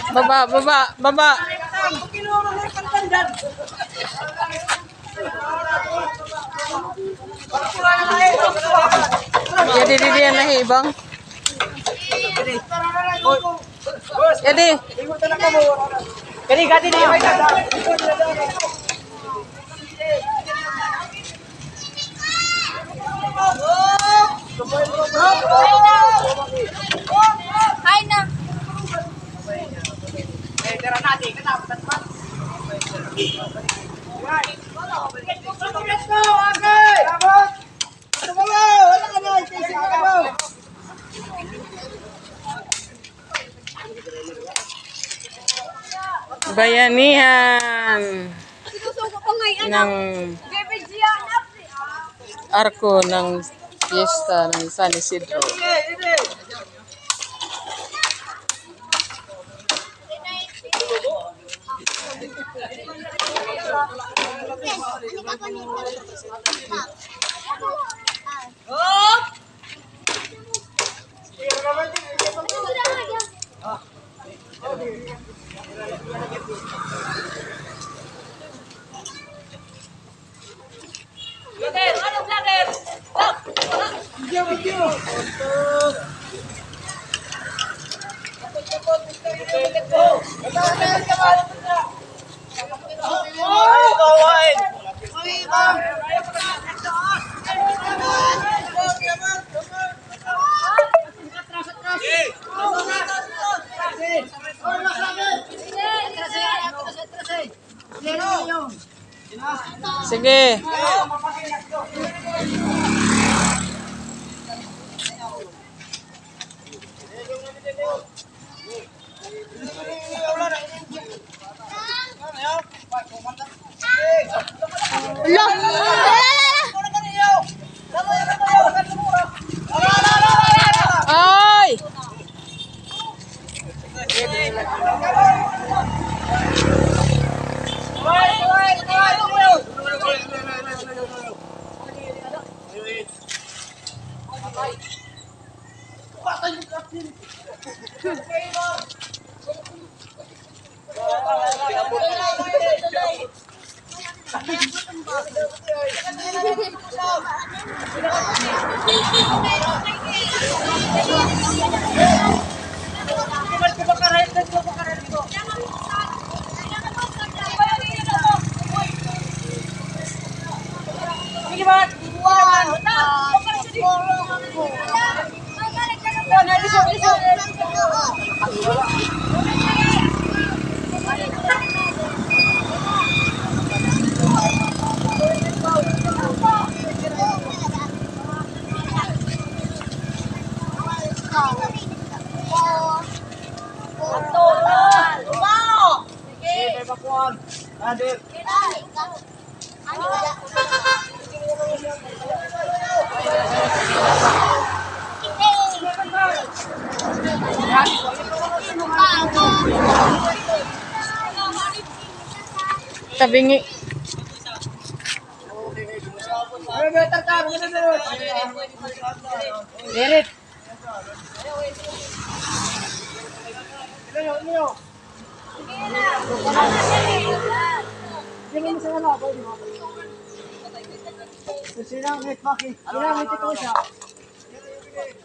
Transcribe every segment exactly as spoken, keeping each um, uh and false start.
Baba, baba, baba. Yadi, didi, yan nahibang. Yadi. Kani, kani, di. Hay na. Bayanihan ng arko ng piyesta ng San Isidro. Sige. Ay! Tabingi. Dirit.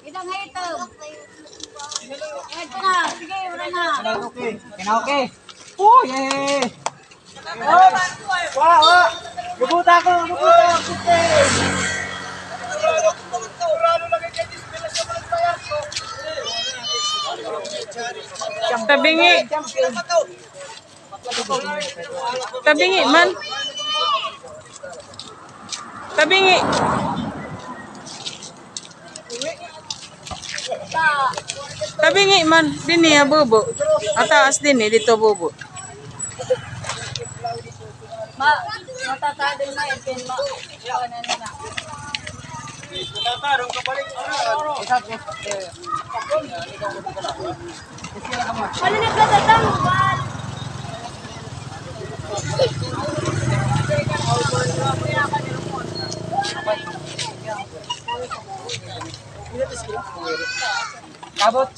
Ito nga ito. Ito na. Sige, wala na. Okay. Kinaw, okay. Oh, yeah. Wa, wa. Lubuta ko, lubuta ko. Tabingi. Tabingi man. Tabingi. Tabingi man. Dinhi ha bubo. Ataas dinhi, didto bubo. Ma, matatadin na itin, ma. Ano na na? Ano na pala tatang? Abot.